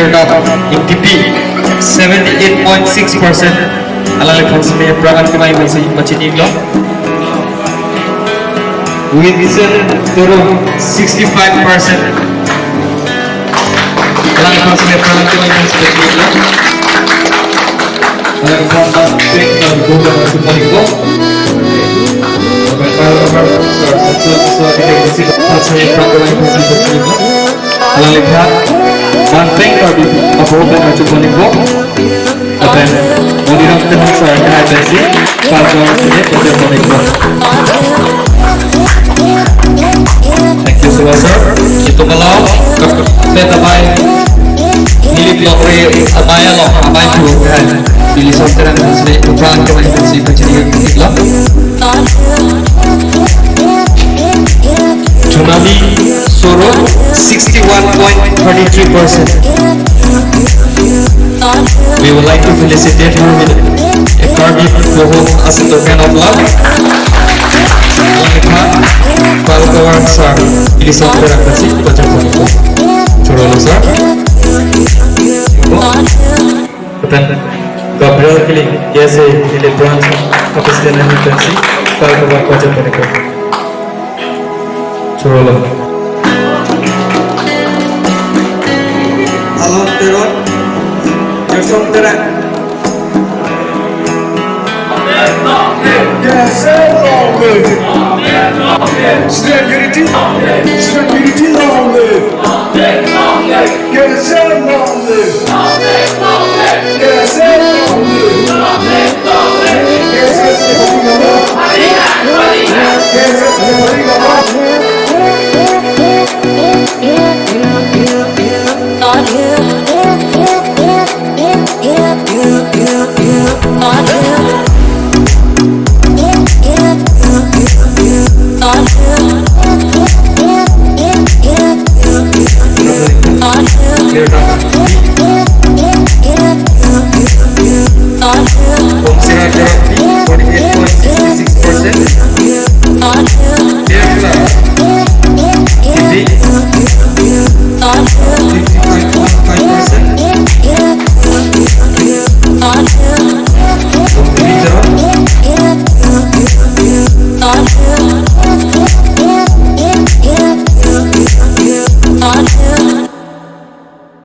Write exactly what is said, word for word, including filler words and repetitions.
Ingtipi, seventy-eight point six percent. Alangliphan si aphrang an kemai mesi pachini lo. Vincent Teron, sixty-five percent. Alangliphan si aphrang an kemai mesi pachini lo. Alangliphan ta pink dan gold medal si pachini lo. Alangliphan Manpeng Karbi Anglong pen achu poniko. Lapen Moniram Teron sir kehai pensi, Karbi Anglong sini pachini poniko. Thank you so much, sir. Itum along, pet amei, neli block re amei along, amei tu kehai. Neli sir Teron sini, upran kehai pensi, pachini lo. Junali Soro, sixty-one point thirty-three percent. We would like to felicitate her with a Karbi Boho as a token of love. Alangliphan, Pal Pawar sir, ili sir Teron pensi, pachini poniko. Chorolo sir. Lapen Gabriel Kiling, K S A Elite Branch, Pakistan Embassy, Karbi Anglong pachini poniko. Chorolo. Alon Teron, Gerson Teron. K S A long live. Student unity, student unity long live. K S A long live. K S A long live.